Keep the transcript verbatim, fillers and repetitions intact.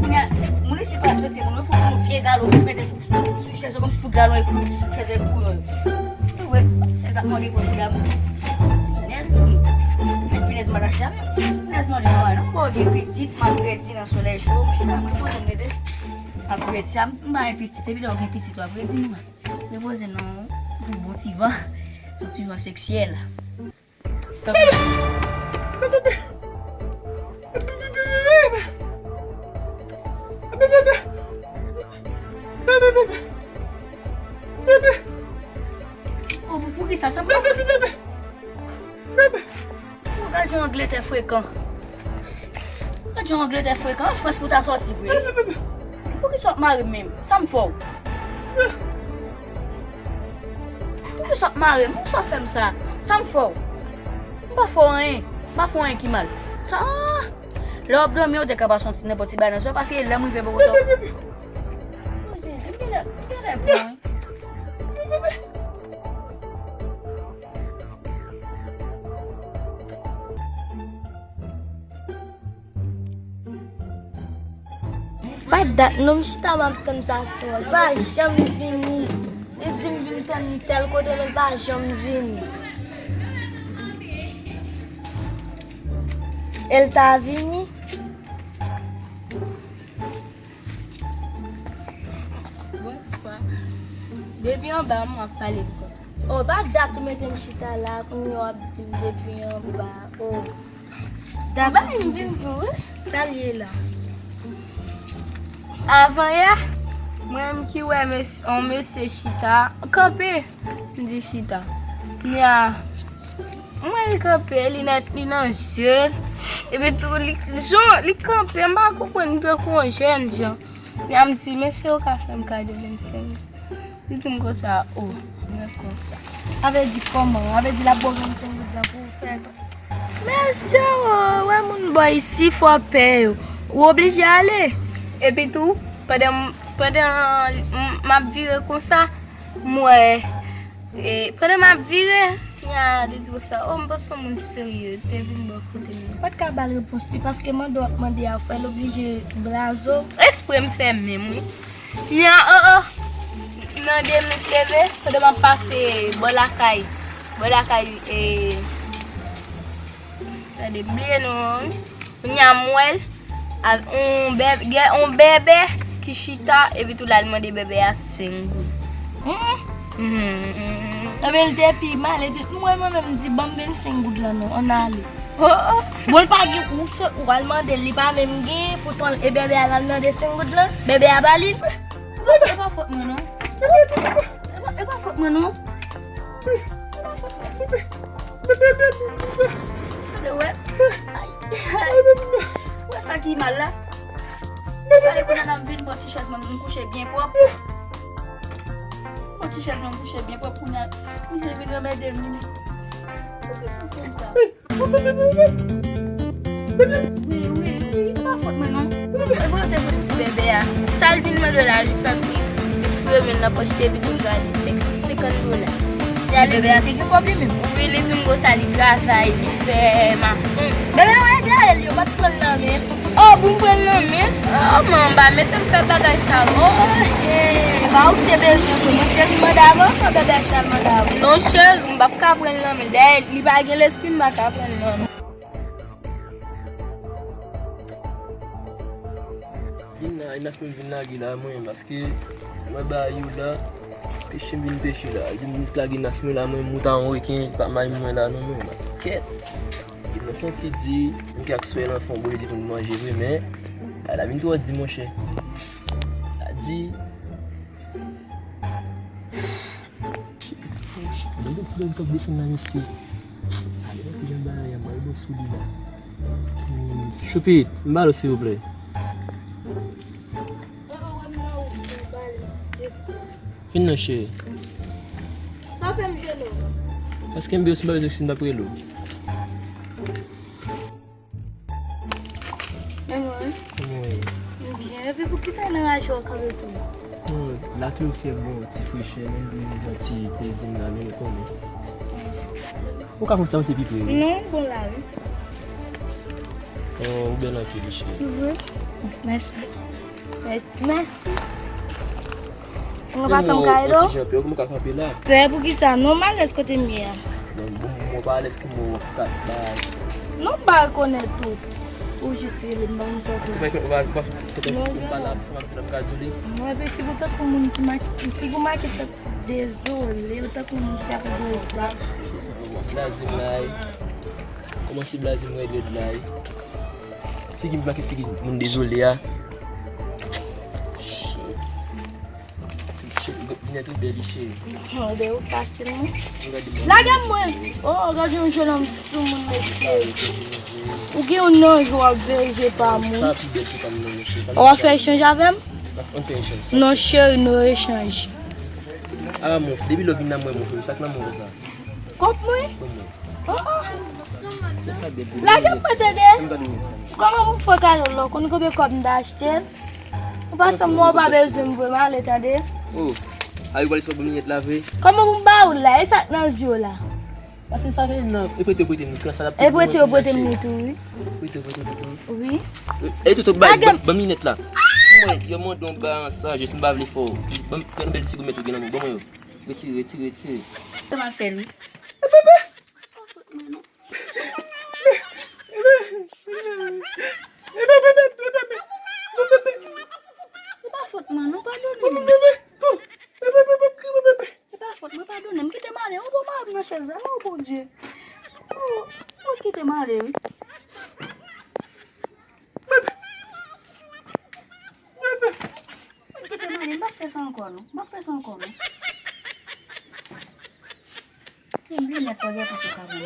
Kounye a, moun isit pa respekte moun, yo fout yon vye galon, fout mete sou, sou, sou chèz yo, kòmsi fout galon e kou, chèz e kou, yo. Ou wè, chèz ap mande pou moun damou. Pinèz, men pinèz mwen lache a menm. Pinèz mwen li pa non, bon, gen pitit, m ap redi nan solèy cho, m chita, mwen poze m rete. M ap redi sa, m pa gen pitit, epi lè w gen pitit, w ap redi mwen. Repoze non, pou bon ti van, sou ti van seksyèl. Oh, pou, pou ki sa, sa m pa. Oh, gad yon Angletè frekan. Gad yon Angletè frekan. An Frans pou ta sòti vre. Pou ki sa w ap mare m menm? Sa m fè w? Pou ki sa w ap mare m? Pou ki sa w ap fè m sa? Sa m fè w? M pa fè w anyen. M pa fè w anyen ki mal. Sa, ah! Lè w ap dòmi, ou te ka pase yon ti nenpòt ti bagay nan zye w, paske lè m rive bò kote w. Oh, Jezi, m genlè, m genlè pran, wi. Pa dat non, m chita m ap tann sa sou li. Li pa janm vini. Li di m vin tann li tèl kote, men li pa janm vini. E l ta vini? Bonswa. Depi anba, m ap pale m kontan. Oh, pa dat ou mete m chita la, kounye a w ap di m depi anba. Oh. Dakò, m vin di w, wi. Sa l ye la? Avan yè, mwen menm ki wè mes-, yon mesye chita, kanpe, m di chita. Kounye a, mwen li kanpe, li nan, li nan je l. Epi tou, li, jan li kanpe, m pa konprann, li tankou yon jèn jan. Kounye a, m di, mesye, ou ka fè m kado vennsenk? Li di m konsa, o, mwen konsa. A vle di kòman? A vle di l ap ba w vennsenk goud lan pou w fè kò-, mesye, o, wè moun bò isi fò pè yo. Ou oblije ale. Epi tou, pandan m, pandan m, m ap vire konsa, m wè, e, pandan m ap vire, kounye a, li di konsa, o, m panse w moun serye, te vin bò kote m. Ou pa t ka ba l repons li, paske mande w ap mande a, fò l oblije blaze w. Espre m fè menm, wi. Nya, o, o. Nan de minit leve, pandan m ap pase bò lakay, bò lakay, e, tande, m bliye non an, wi. Nya m wè l, a, on bè-, gen on bèbè ki chita, epi tou la, l mande bèbè a senk goud. Hmm. Hmm. Ebyen, l te pi mal, epi m wè mwen menm, m di, ban m vennsenk goud lan non, ann ale. Oh, oh. Bon, l pa gen, ou sot, ou al mande l, li pa menm gen, poutan e bèbè a l al mande senk goud lan, bèbè a ba li l. E pa, e pa fòt mwen non. E pa, e pa fòt mwen non. E pa fòt mwen. Gade wè. Ay, ay. Wè sa ki mal la. Gade kounye a m vin pran ti chèz mwen, m kouche byen pwòp. Pran ti chèz mwen, m kouche byen pwòp kounye a. Misye vin anmède m li menm. Poukisa w fè m sa? Wi, wi, wi, pa fòt mwen non. E vre w te fè ti bèbè a. Sa l vin mande w la, li fè m, li, li foure men l nan pòch li epi tou l gade, se senkant dola. Li ale di m, bèbè a te gen kòb li menm. Wi, li di m konsa, li travay, li fè mason. Bèbè a ede a el, yo pa t pran l nan men l. Oh, pou m pran l nan men l? Oh, manba, mete m fè bagay sa yo. Oh, eh, pa ou ki te bezwen tou. Mwen ki te vin mande avan, se yon bèbè a ki t al mande avan. Non, cheri, m p ap ka pran l nan men l. Dayè, li pa gen lespri, m pa ka pran l nan men l. Vin la, Inas mwen vin lage la, mwen, paske mwen ba Yoda peche m vin peche la. Li di m vin lage Inas mwen la, mwen, mouta yon reken, pa may mwen la, non, mwen, paske kèt. Epi mwen santi di, m gen ak swè l anfan, bon, li te konn manje vre, men, bagay la vin twò di, monchè. La di, Gade ti bèl k ap desann la, mesye. Gade ki jan bagay a mal bon sou li la. Hmm, Choupit, m ba l ou, silvouplè. Vin non, cheri. Sa fè m jene w? Paske m byen, si m pa bezwen si m t ap rele w. Kòman w ye? Kòman w ye? M byen. Epi poukisa nan raje w kanpe tou? Bon, la toujou fè bon, ti frechè, men m vin pran ti plezi m la, men ou konnen. Ou ka fè sa, se pi pre, wi. Non, m bon la, wi. Oh, ou bèl anpil, cheri. Wi. Mèsi. Mèsi. Mèsi. Mwen pase m kay do. Ti jan pè, kòman w ka kanpe la? Pè pou ki sa? Non, m alèz kote m ye a. Non, bon, mwen pa alèz kòman w ap ka bay. Non, m pa rekonèt ou. Ou jis rele m, ban m sòti. Ou pa, ou pa, ou pa fouti fè tèt ou pa la, sa pa fouti la m ka di w li. Mwen pe figi w tankou moun ki make, figi w make tankou dezole, ou tankou moun ki ap gwo zak. Blaze m la, wi. Kòmanse blaze m rèd rèd la, wi. Figi m make figi moun dezole a. Shit. Shit, linèt ou bèl, wi, cheri. Mwen de ou ka achte l mwen. Lage m mwen. Oh, gade yon jennonm sou moun, mesye. Ou gen yon nan jou w ap veye je pa moun. Sa pi bèl ke pa m nan, mesye. Ou ap fè echanj avè m? Ann fè echanj. Non, cheri, nou echanj. Ah, mon, depi lè w vin nan mwen, mon frè, sa k nan mwen konsa? Kòb mwen? Kòb mwen. Oh, oh. Lage m mwen tande. Kòman pou m fè kado la? Ou konn konbyen kòb m ta achte l? Ou pa sanm mwen, ou pa bezwen m vre, m ale tande. Oh. A, ou pral espè bon linèt la vre? Kòman pou m ba ou la? E sa k nan zye w la? Paske sa gen nan, e prete, ou prete m, kan sa l ap... E prete, ou prete m li tou, wi. Prete, ou prete m li tou. Wi. E tout, bay, ban, ban m linèt la. Mwen, yo mande yon ba an sa, jis m pa vle fè w. Ban m, yon bèl ti goumen tou gen nan men w, ban mwen yo. Retire, retire, retire. Sa m ap fè l, wi. Se pa fòt mwen, non, padone m. Se pa fòt mwen, padone m. Kite m ale, ou bon mari m nan chèz la, non, Bondye. Ou, ou kite m ale, wi. Kite m ale, m pa fè sa ankò, non. M pa fè sa ankò, non. Gen linèt pa gen pou ka vin.